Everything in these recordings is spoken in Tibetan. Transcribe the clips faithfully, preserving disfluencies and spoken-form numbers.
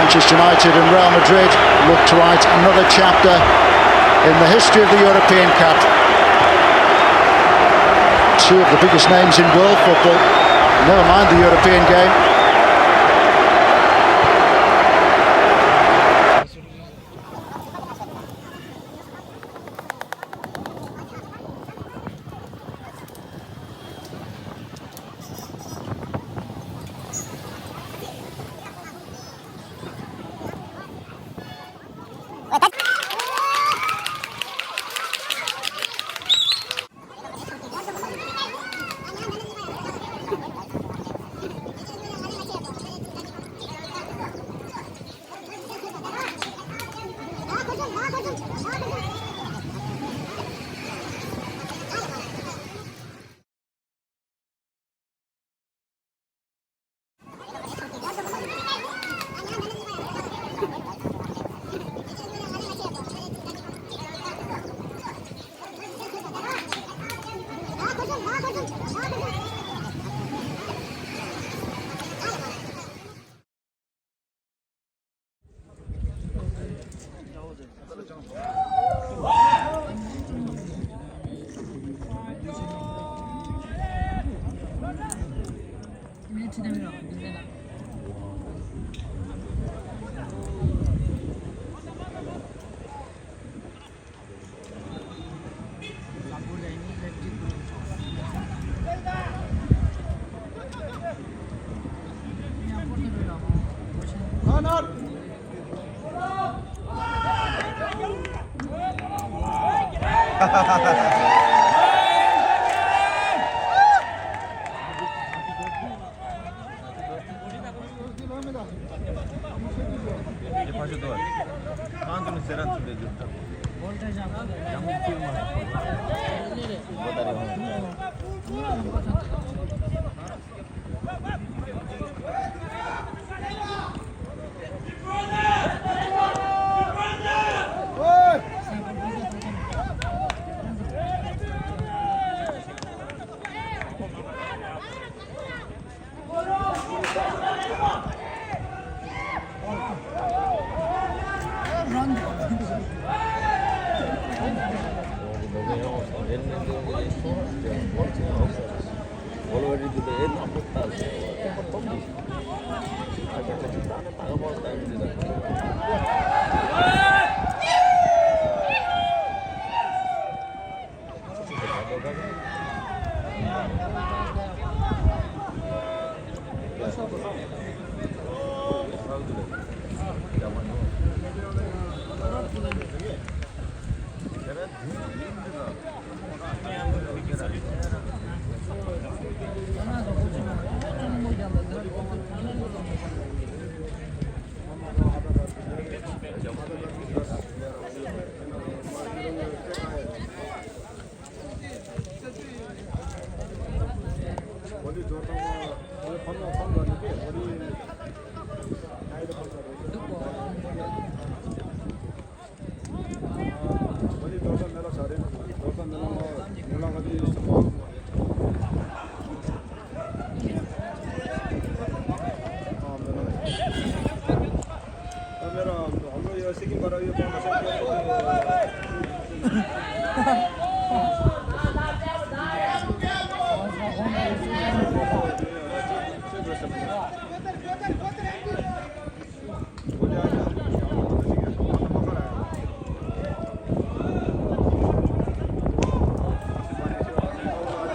Manchester United and Real Madrid look to write another chapter in the history of the European Cup. Two of the biggest names in world football, never mind the European game.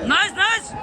Nice, nice.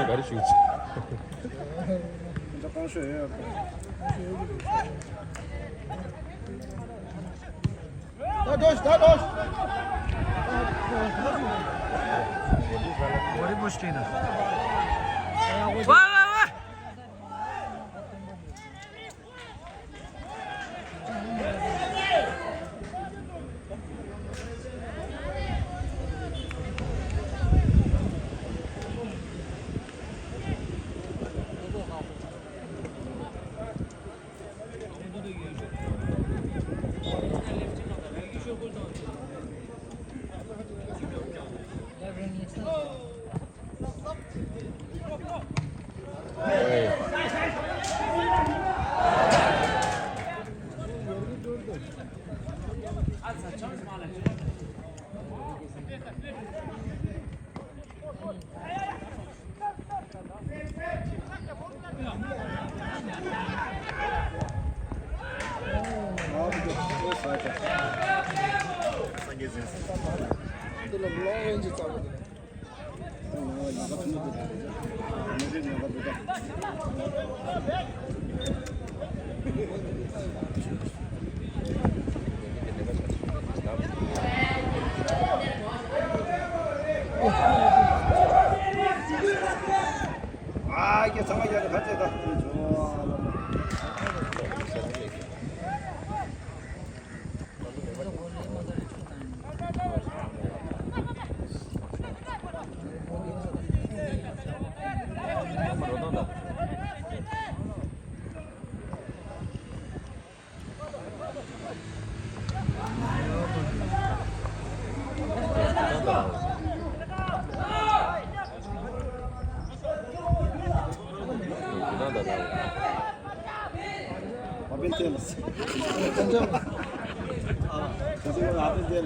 ག་རེ་ཞུ་ཆེ། ད་འགྲོ་ཤི། ད་འགྲོ་ཤི། ཝ་ཝ་ཝ། ཨ་ཀྱེ་ཚང་མ་ཡར་ཁ་ཆེ་ད།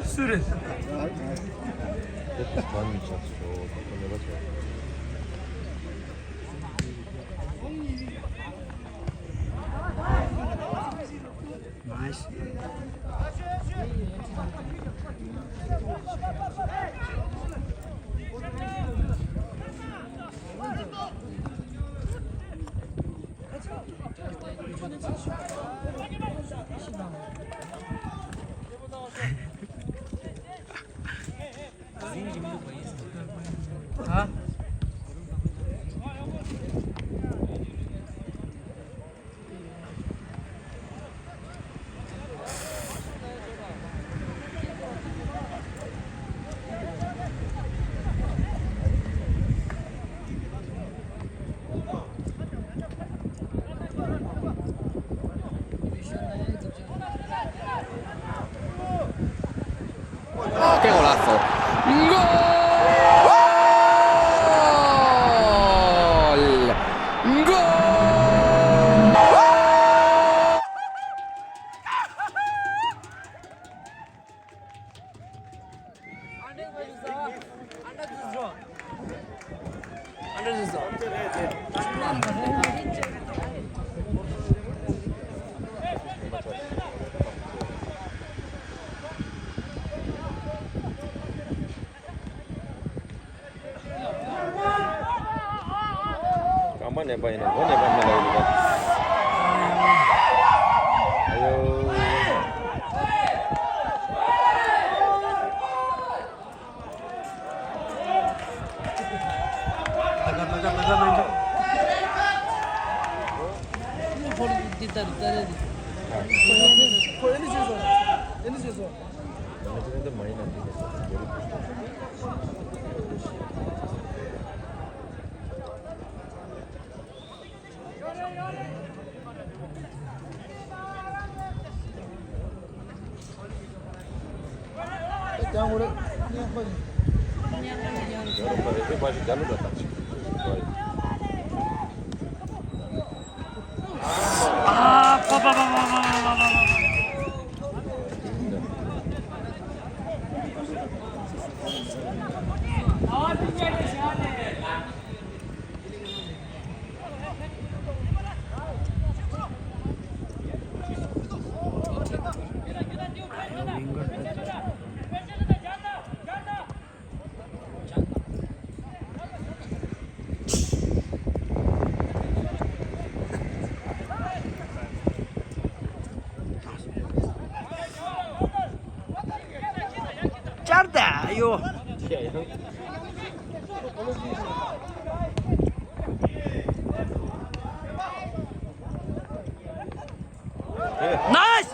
སུ་རེད། ¡Qué golazo! ¡Gol! ¡Gol! རྐང་པ་ནད་པ་ཡིན་ན་མགོ་ནད་པ་མི་ལ་ཡོད་པ། ཨ་ཡོ། ཡོ། ནའིས།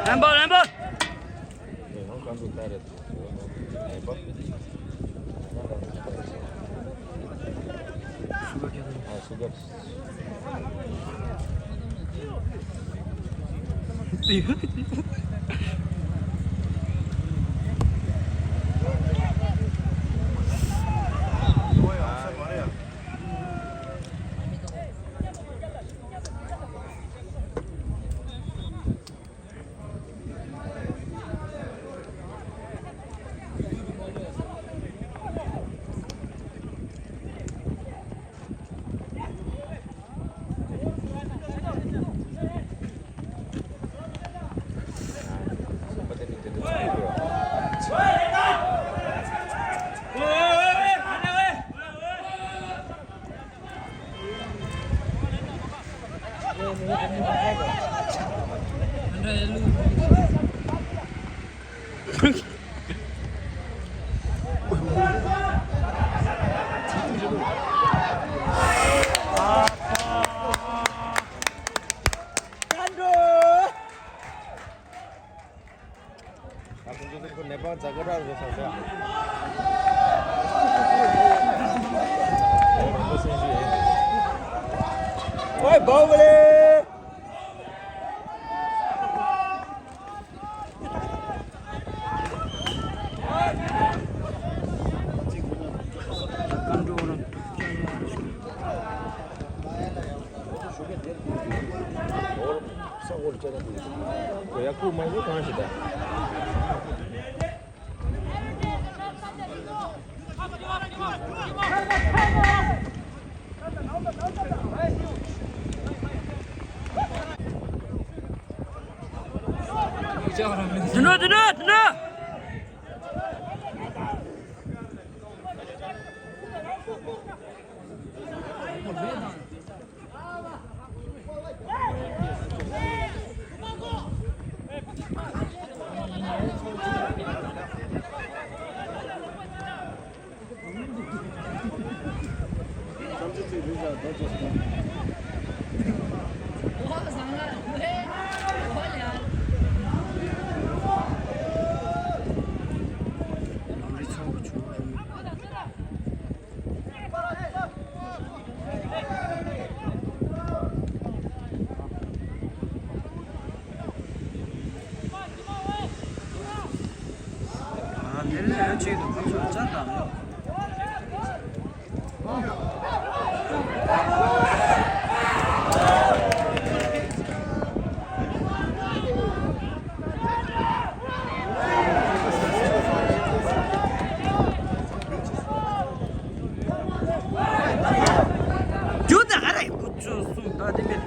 རན་པ་རན་པ། ད་ཁོང་ཚོ་ཁོ་ནེ་པ་ཛ་ག་ར་རེད་ཟེར་ཡ། ཨོའི་བྷ་ཧུ་ལི། དེ་ནོ་དེ་ནོ་དེ་ནོ། ཨ་དེ་ལས་ཡོད་ཅིག་ཏུ་ཁོ་ཚོས་བཅར་དང་ཡོད། རྒྱུ་ད་ག་རེ་ཁོ་ཚོས་གསུངས་ད་དེ་མེད།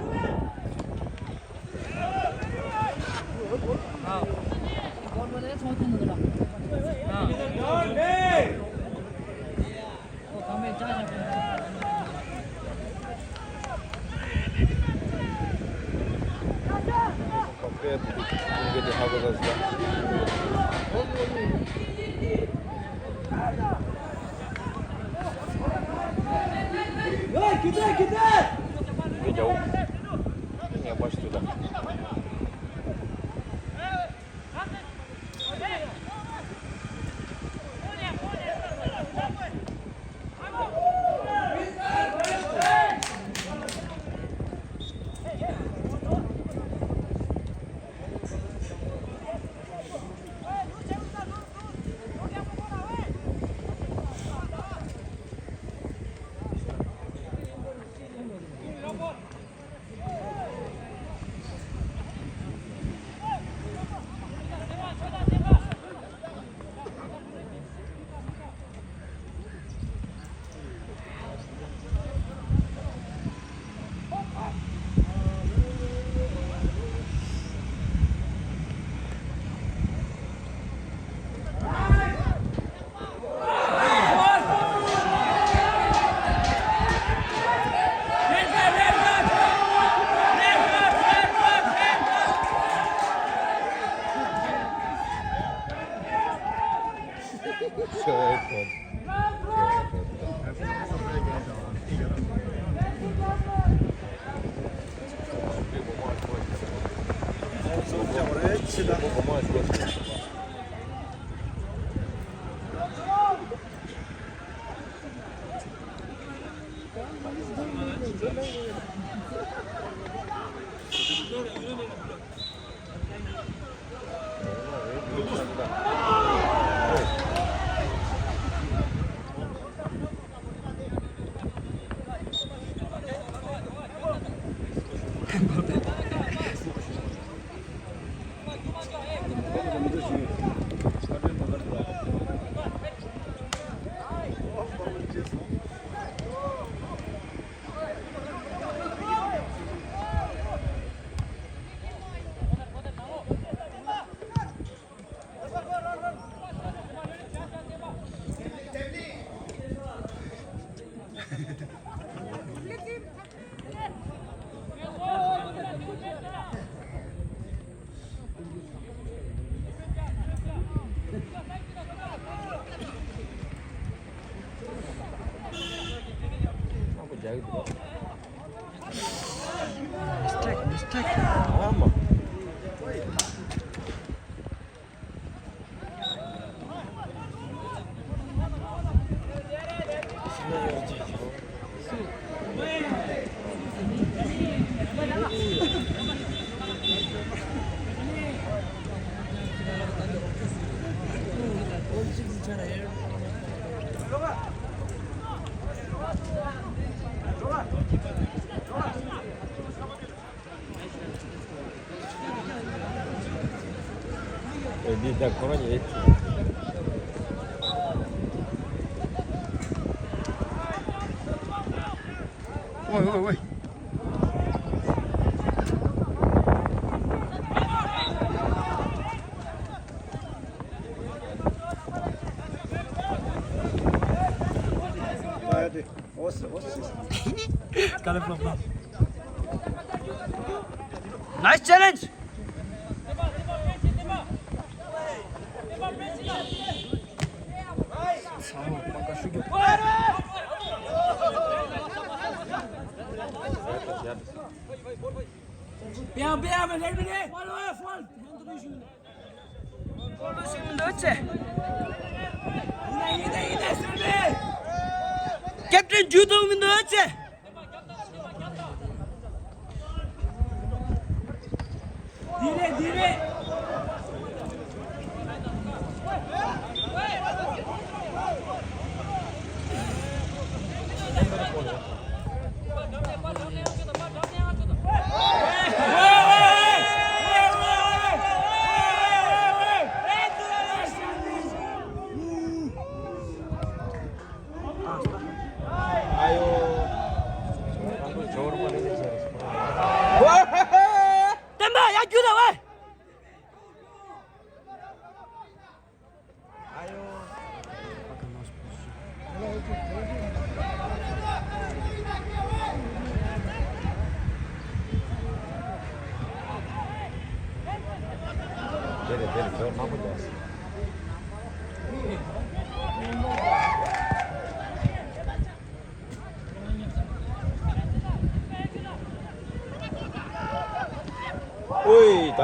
Mistake, mistake. Ama. འདི་ད་ཁོ་རང་ཉིད་རེད། ཝེ་ཝེ་ཝེ། Nice challenge. Captain ཇུ་ཐུང་མི་འདུག་ཅེ། འདི་རེད། འདི་རེད། ཨ་ཡོ། བསྟན་པ་ཡར་རྒྱུགས་དང་ཝེ། ཨ་ཡོ། དེ་རེད། དེ་རེད། ཇོར་མང་པོ་རྒྱག་སོང་། ཨོའི་ད།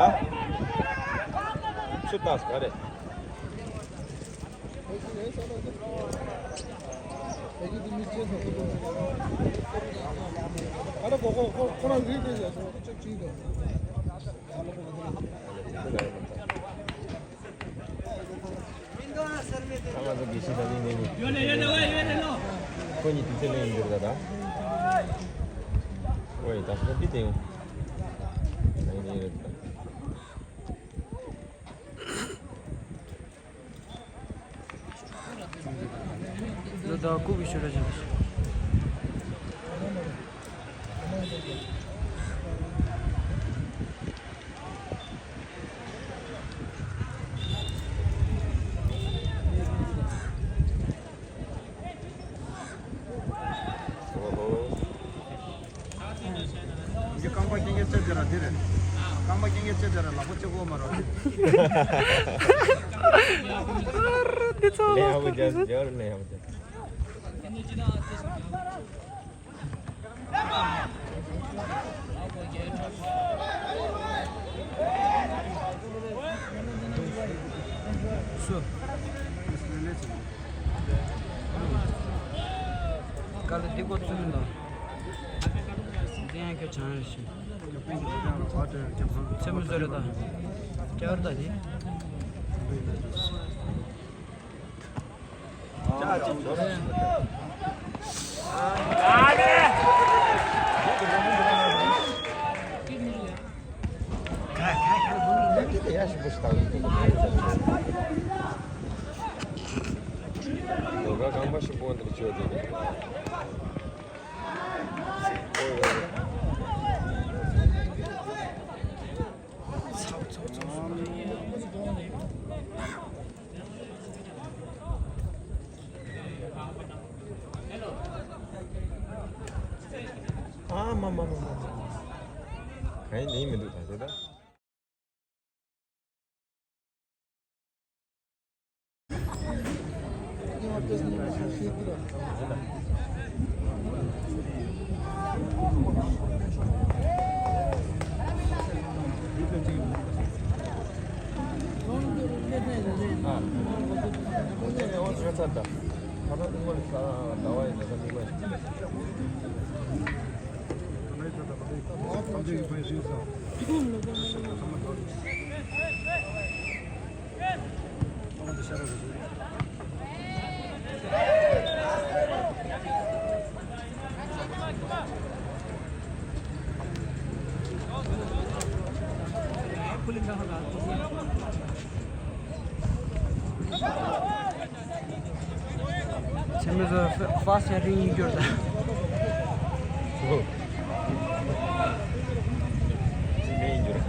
ཆུ་བཏགས་ག་རེ། ཨ་རེ་ཁོ་ཁོ་ཁོ་ཁོ་རང་རིག་རེད་ཟེར་སོང་། ཅིག་ཅིག་འདུག་ང་ཚོ་དགེ་བཤེས་དང་གླིང་ནས་ནི། ཁོ་གཉིས་དུས་ཚོད་ལེན་འགྱུར་ག་ད། ཨོའི་ད་ཁོ་འདི་དེ་ཡོང་། ད་ཡིན་ཡིན་རེད་ད། ལོ་ཟླ་བ་ལྐུགས་པའི་ཤོད་ར་ཅན། འདི་རྐང་པ་སྐྱེ་མཁན་ཚེ་དེ་ར་འདི་རེད། རྐང་པ་སྐྱེ་མཁན་ཚེ་དེ་ར་ལག་པ་གཅིག་པོ་མ་རེད། དེ་ཚོ་ལས་ཡག་པོ་རྒྱག་སོང་། ལས་ཡག་པོ་རྒྱག་སོང་། སུ། དཀའ་ལས་འདི་ཀོ་བཙུན་མི་འདུག་འདི་ཡང་ཁྱོད་བྱང་རེ་ཞིག་མཚན་མོ་བཟོ་རེ་ད། སྐྱ་བར་ད་དེ། ཨ་མ་མ་མ་མ་མ། གང་ཡིན་ནི་མི་འདུག་ད་ཆ་ད། ཚེ་མི་ཚོ་ཧྥ་སི་ཡ་རིང་ཡིན་རྒྱུར་ད། ཚེ་མི་ཡིན་རྒྱུར།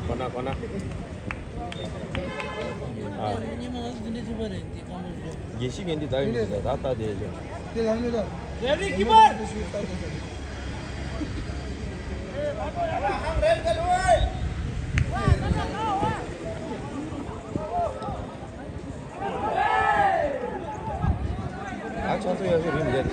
ཁོ་ན་ཁོ་ན། ཨ། དགེ་བཤེས་ཀྱི་འདི་ད་ཡིན་ཟེར་ད་ལྟ་དེ་ལས། དེ་ལ་ནི་ད། རེ་རེ་གི་མར། ཨ་ཆང་ཚོ་ཡག་ཤོས་རིན་ལས།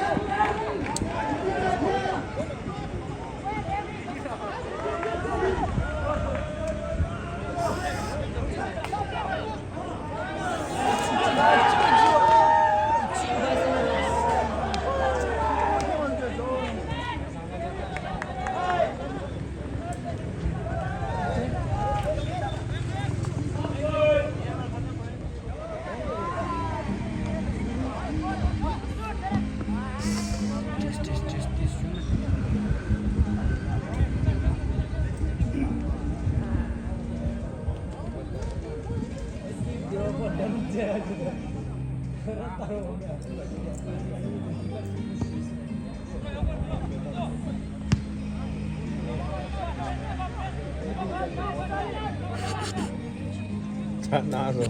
ཆ་ན་རོ།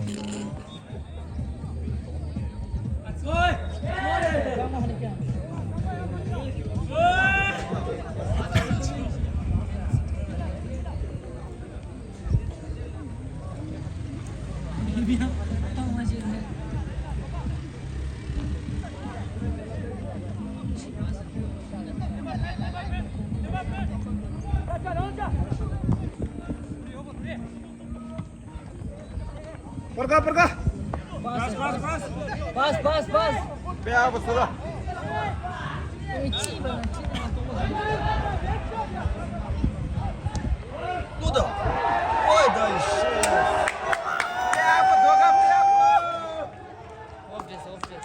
པར་ག་པར་ག། པཱས་པཱས་པཱས། པཱས་པཱས་པཱས། པེ་ཨ་པ་སུ་ར། ཨེ་ཅི་བ་ན་ཅི་ན་ཏོ་བ། ཏུ་ད། ཨོའི་ད་ཡི་ཤེ། པེ་ཨ་པ་དོ་ག་པེ་ཨ་པ། ཨོཕ་ཌེས་ཨོཕ་ཌེས།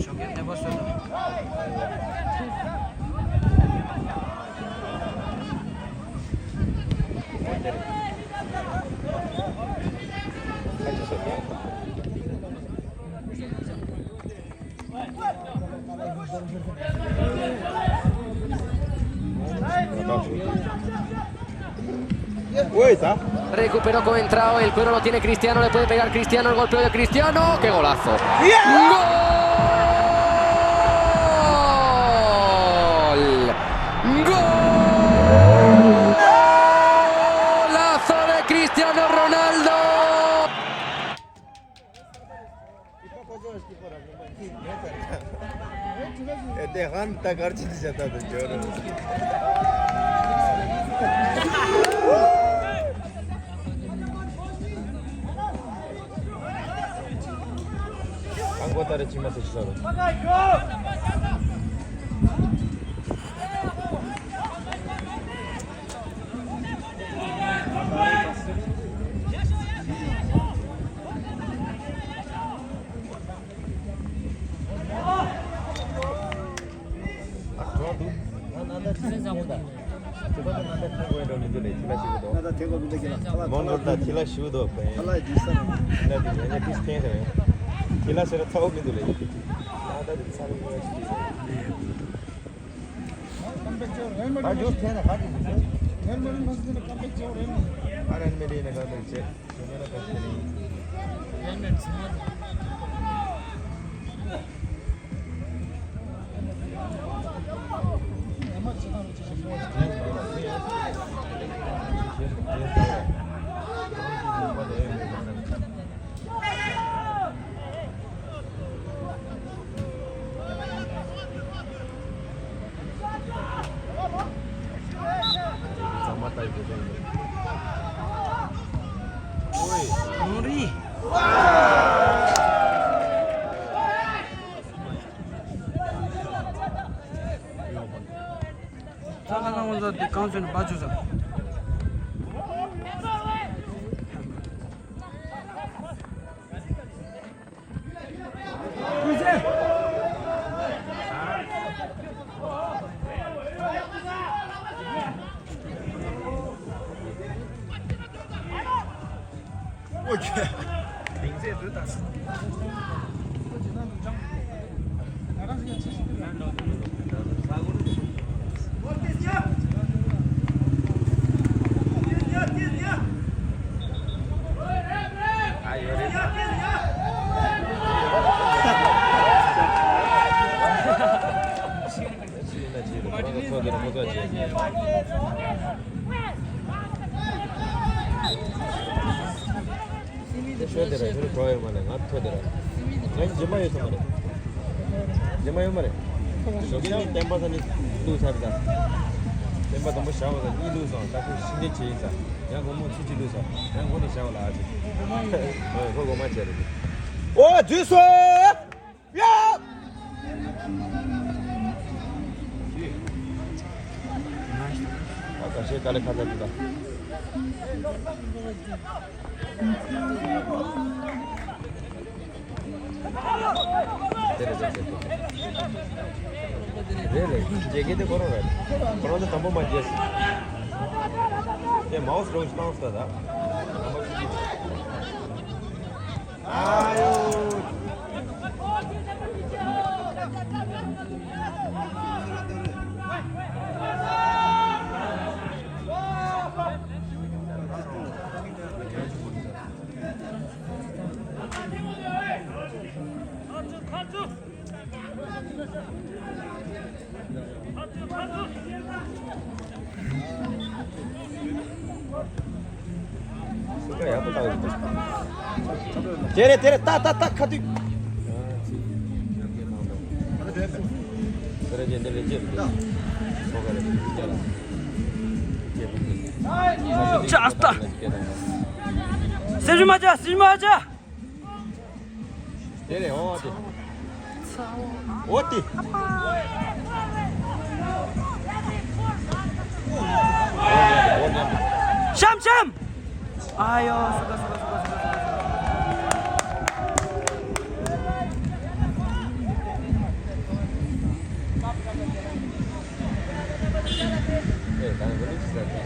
ཞོགས་ཀས་ནད་པ་བཟོས་དང་། Recuperó Coentrao, el cuero lo tiene Cristiano, le puede pegar Cristiano, el golpeo de Cristiano, ¡qué golazo! ¡Gol! ¡Golazo de Cristiano Ronaldo! ཨེ་དེ་ཧན་ད་གར་ཅི་ཅི་བྱ་ད་དུ་འབྱོར། ཨང་གོ་ད་རེ་ཅི་མ་སེ་ཅི་ས་རོ། ད་ཁ་ན་ང་ཚོ་འདི་གང་བྱུང་ནས་པ་བཅུ་ཙམ། ཤོད་དེ་ར་ཤོད་གྲོགས་ཡོད་མ་རེད། ང་ཐོད་དེ་ར། ང་རྗེས་མ་ཡོད་ས་མ་རེད། རྗེས་མ་ཡོད་མ་རེད། ཞོགས་ཀས་ནི་བསྟན་པ་ས་ནི་བླུགས་ཚར་ད། བསྟན་པ་དང་པོ་བཞག་པ་ས་གཉིས་བླུགས་སོང་། ད་ཁོ་ཤིང་རྟ་བྱེད་ཡིན་ས། ཡང་དགོང་མོ་ཚུ་གཅིག་བླུགས་སོང་། ཡང་ཁོ་ནི་བཞག་པ་ལ་ཨ་ཅེ། ཁོ་དགོང་མ་བྱས་རེད། ཨོ་དུས་སོ། ཡ། ཨ་ད་ཤེས་དཀའ་ལས་ཁ་ཚ་འདུག་ད། དེ་རེད་དེ་རེད་དེ་རེད། རྗེས་ཀྱི་དེ་ཁོ་རང་རེད། ཁོ་རང་དེ་དང་པོ་མ་རྗེས། དེ་མའོ་སི་རོགས་བཏང་སོང་ད། དང་པོ་ཅི་ཅི། དེ་རེད་དེ་རེད། ཏག་ཏག་ཏག་ཁ་ཐུག་དེ་རེད་ཅེ་འདི་རེད་ཅེ། ཅ་ཨ་སྟ། སེ་ཞུ་མ་ཅ་སེ་ཞུ་མ་ཅ། དེ་རེད། འོ་དེ། འོ་དེ། འོ་དེ། ཤམ་ཤམ། ཨ་ཡོ་སུ་ག་སུ་ག་སུ་ག་སུ་ག། ཨེ་ད་ནི་ལུགས་ཟེར་ཏེ།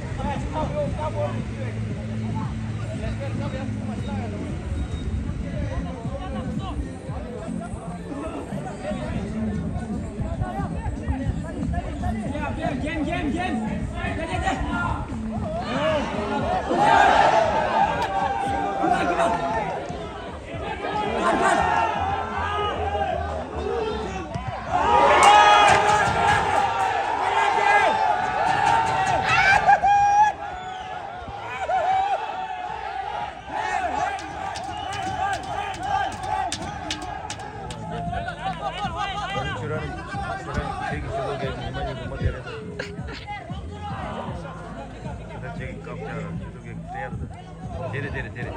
དེ་རེད་དེ་རེད་དེ་རེད།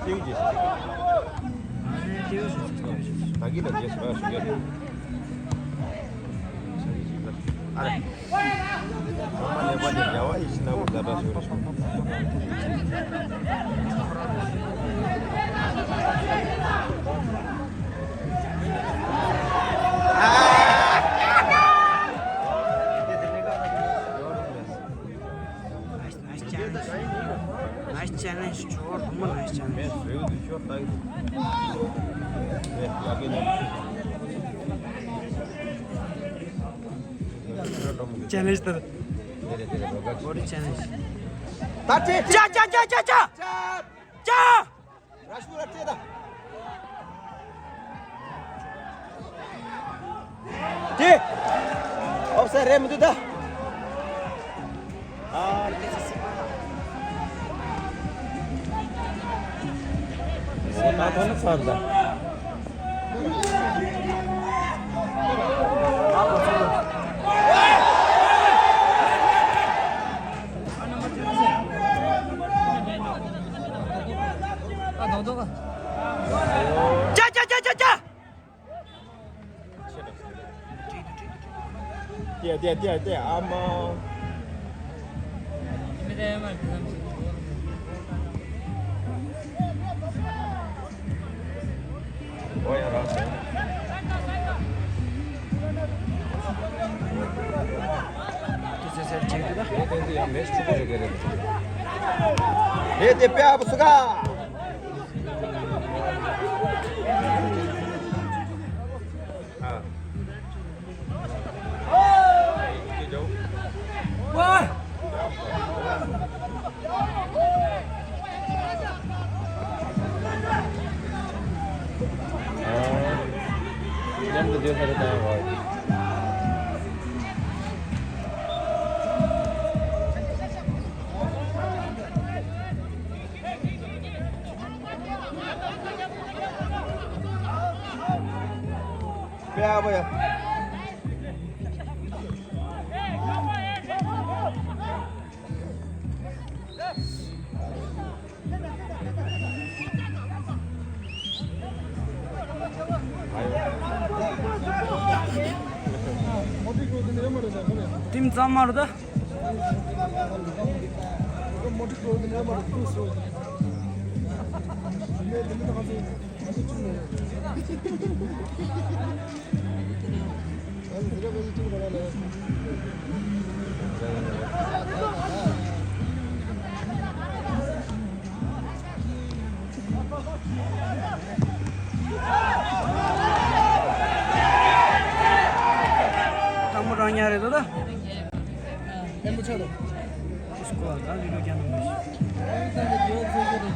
ཏིང་ཅི། ད་གིན་ལ་རྗེས་སུ་ར་ཞུ་ཡ་རེད། ཨ་རེ། ཚང་མ་ལེགས་པ་དེ་རྒྱལ་བ་ཡིད་བཞིན་ནོར་བུ་ཛ་དྲག་ཞུ་རེ་ཞུ། Nice challenge. Nice challenge. Sure, nice challenge. Challenge དེ། Body challenge. ད་ཅི། ཅ་ཅ་ཅ་ཅ་ཅ། ཅ། ར་ཤུ་ར་ཏྲེ་ད། ཏྲེ། ཨོབ་སའིཌ་རེད་མི་འདུག་ད། ཨ། ད་ཐོན་ཚར་ད། ཅ་ཅ་ཅ་ཅ་ཅ། ཏེ་ཏེ་ཏེ་ཏེ་ཨ་མ། ཨོ་ཡ་ར་སོང་། ཏེ་ཟེར་ཟེར་བྱེད་ཀྱི་ད། ཡང་མེ་ཆུ་པོ་རེ་ག་རེ། རེད་དེ་དཔེ་ཨ་བུ་སུ་ག། ཨ། མཉམ་དུ་སྡོད་ས་རེད་ད་ཡང་བ། དཔེ་ཨ་བ་ཡ། ཏིམ་ཙམ་མ་རེད་ད། དང་པོ་རང་ཉག་རེད་དོ་ད། ཨེ་མོ་ཆ་རེད། སྐོར་ད་ལི་ལོ་རྒྱ་ནང་མ་ཤི། དེ།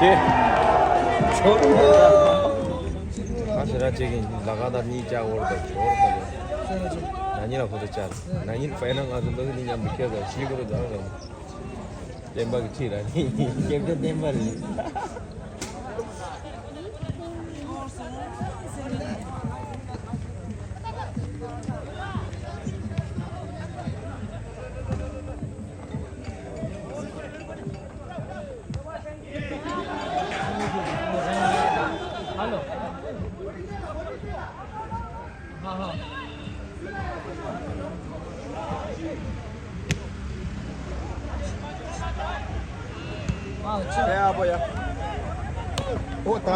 ཁ་ཤས་ར་ཅིག་གིས་ལ་ཁ་དང་གཉིས་བཅག་འོར་དང་ཆོར་དང་། ན་ནིང་ལ་ཁོ་ཚོ་བཅག་ན་ནིང་དཔེར་ན་ང་ཚོ་འདི་ནི་མཉམ་དུ་ཁྱེར་དང་ཤི་ཁོ་རུ་དང་དང་། བསྟན་པ་གི་ཁྲིད་ར་ནི་སྐྱབས་རྗེ་བསྟན་པ་རེད། ཨ་པོ་ཡ། ཨོ་ད།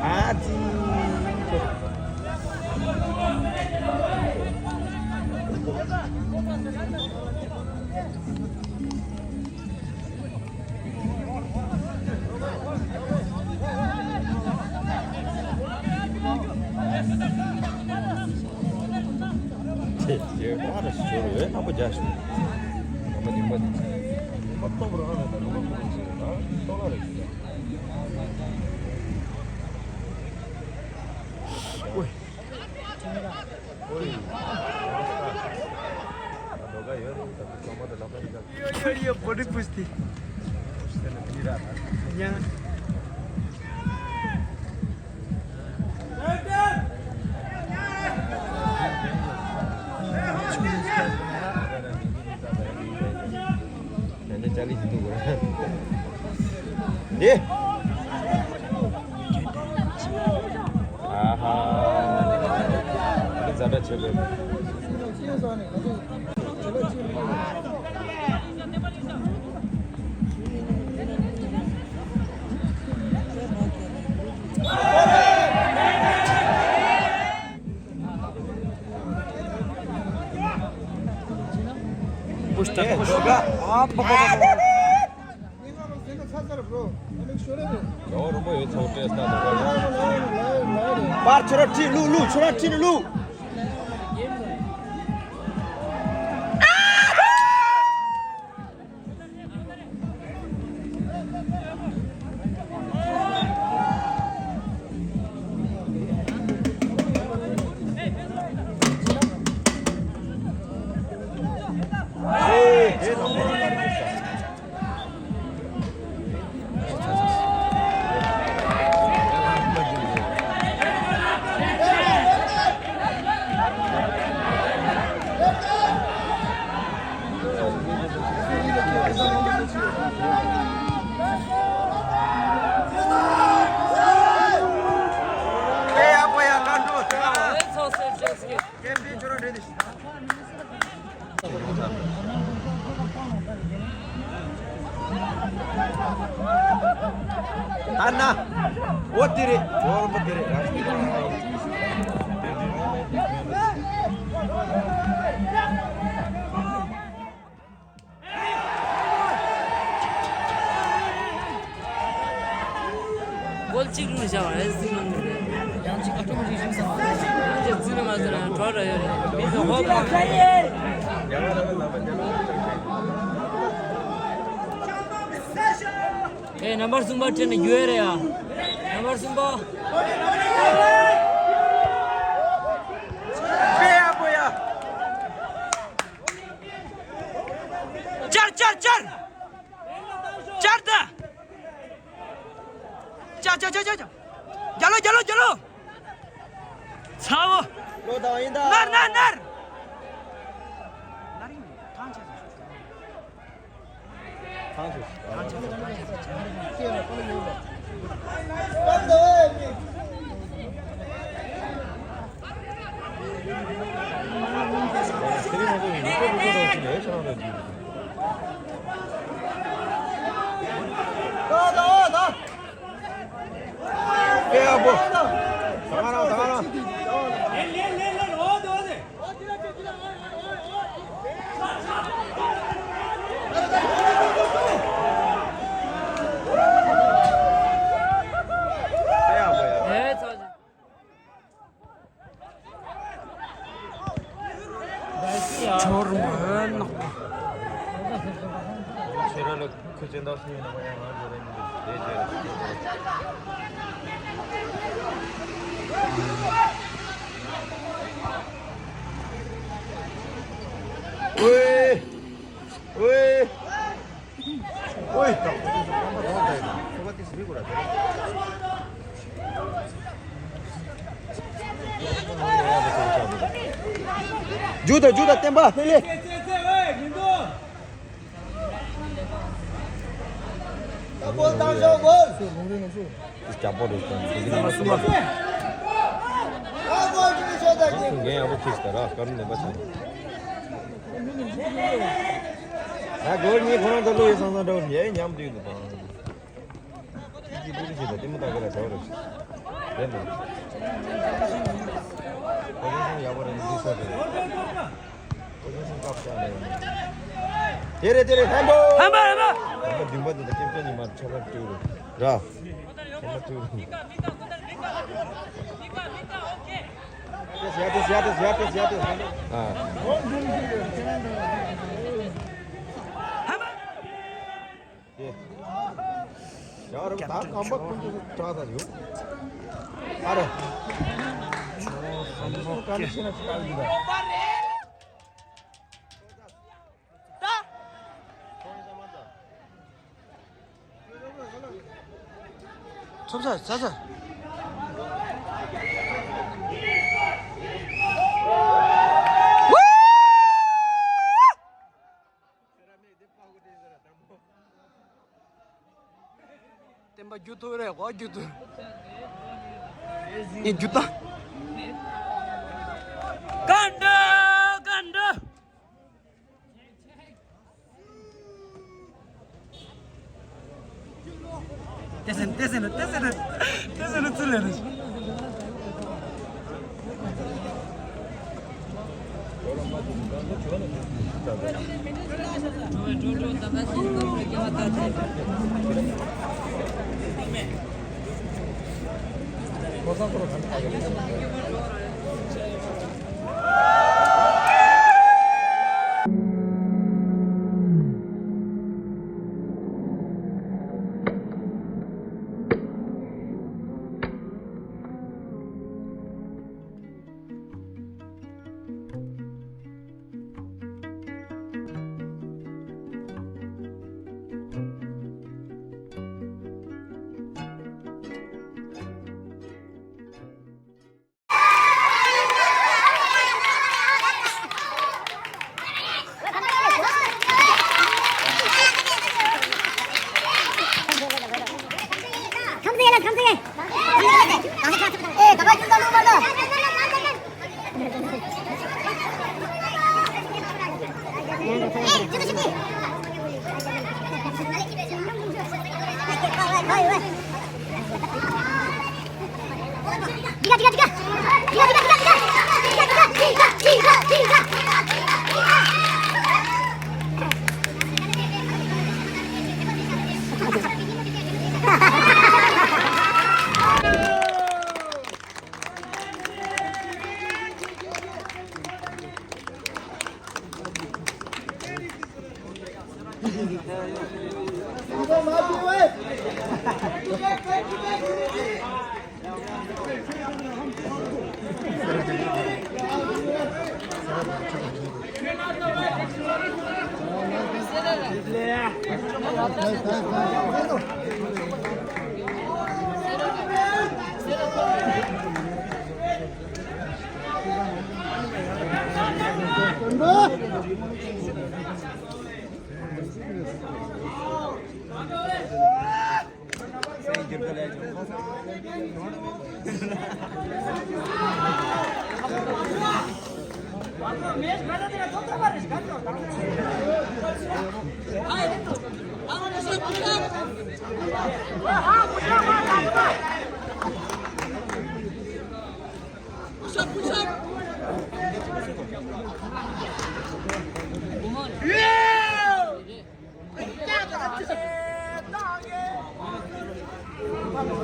ཨ་ཙི། ཁྱེད་ཁྱེད་ད་ར་ཞོར་བས་ཨ་པོ་རྒྱ་ཞོར། ཨ་མ་ཉི་མ་ཉི་མ་སྟོབས་རང་རེད། ད་ཉི་མ་ཁོ་རང་ཞིག་རེད། ད་ལྟོ་ལ་རེད་ཞིག་རེད། ཨོའི། ཨོའི། ད་ལྟོ་ག་ཡོད་རེད། ད་ཚང་མ་ད་ལག་པ་ཡིན་ད། यो यो यो बॉडी पुस्ती। པར་ཁྱོད་རང་ཁྲིད་ལུག་ལུག་ཁྱོད་རང་ཁྲིད་ལུག་ཨ་ན། འོ་དེ་རེད། འོ་རོ་པོ་དེ་རེད། གོལ་གཅིག་ལུས་བྱ་བ་ཨེ་ཟིན་ལོ་ནི། ཡང་གཅིག་ཨ་ཀྲོ་མ་ཞིག་ཞིག་ས། ཡང་གཅིག་ཙི་ན་མ་ཟིན་ན་གྲོགས་ར་ཡོད་རེད། མི་ཚོ་ཧོབ་ལ། ཨེ་རྣམ་པར་གསུམ་པ་ཁྲིད་ནས་རྒྱུ་ཡ་རེད་ཡ། རྣམ་པར་གསུམ་པ། དཔེ་ཡག་པོ་ཡ། ཅར་ཅར་ཅར། ཅར་ད། ཅ་ཅ་ཅ་ཅ་ཅ། རྒྱ་ལོ་རྒྱ་ལོ་རྒྱ་ལོ། ཚ་བོ། ལོ་དང་ཡིན་ད། ནར་ནར་ནར། ཐང་ཆད། ཁྱོར་མ་ནག་པ། ཁྱེད་རང་ལ་ཁུ་ཅན་དག་སུ་ཡིན་ན་མ་ཡང་ང་འགྲོ་རེད་མི་འདུག་ལས་བྱས་རེད། ཝེ། ཝེ། ཝེ། རྒྱུགས་དང་རྒྱུགས་དང་བསྟན་པ་ལྷེ་ལྷེ། རྒྱག་པོ་རེད་ཀྱང་། ང་ཚོ་འགན་ཡག་པོ་འཁྱེར་ཤག་ད་ར་སྐར་མ་ལེན་པ་བྱས། ད་སྒོར་གཉིས་ཁོ་རང་ད་ལོ་ཡི་སང་སང་འདྲ་བོ་ཡས་མཉམ་དུ་ཡོད་འདུག་པ། ཅི་ཅི་ཏུ་ཏུ་ཞིག་ལ་ལྟད་མོ་ལྟ་ག་ལ་བྱ་བ་རེད། རེད་མ། ཁོ་ཚོ་སང་ཡག་པོ་རེད་འདི་ས་རེད། ཁོ་ཚོ་སང་སྐབས་ཤར་རེད། དེ་རེད་དེ་རེད་ཧན་པོ། ཧན་པོ་ཧན་པོ། ཧན་པོ་བདུན་པ་དེ་ད་ཀེབ་ཏན་ཡིན་མ་ཆ་ལ་ཏུ་རུ་ར། ཧན་པོ་ཏུ་རུ། ཡ་ཏེ་ཡ་ཏེ་ཡ་ཏེ་ཡ་ཏེ་ཡ་ཏེ། ཨ། ཡ་རབ་ད་ཁམས་པ་ཁོང་ཚོ་དྲག་ད་ཡོད། ཨ་རེ། ཁམས་པ་ཁོང་ཚོ་ག་ནས་ཤེས་ན་ཅི་ལྟ་ཡོད་ད། ཚོམ་ས་ས་ས། བསྟན་པ་རྒྱུ་ཐུབ་རེད་གོ་རྒྱུ་ཐུབ། ངས་རྒྱུ་ད། ག་འདྲ་ག་འདྲ། ཏེ་སེ་ན་ཏེ་སེ་ན་ཏེ་སེ་ན་ཏེ་སེ་ན་ཙི་ལེ་ན།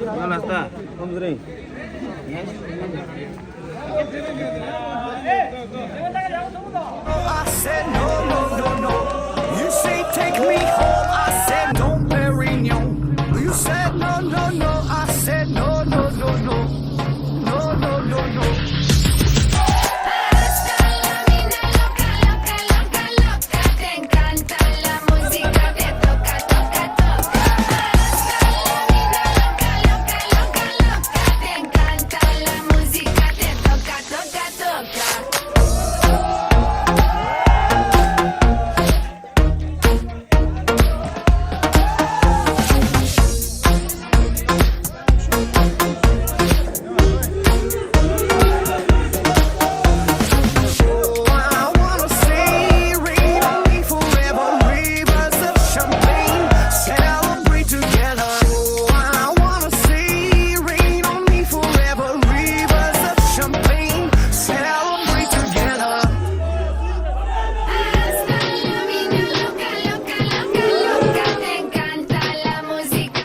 ང་ལ་ལྟ། ཁོམ་རིང་། I said no, no, no, no. You say take me home.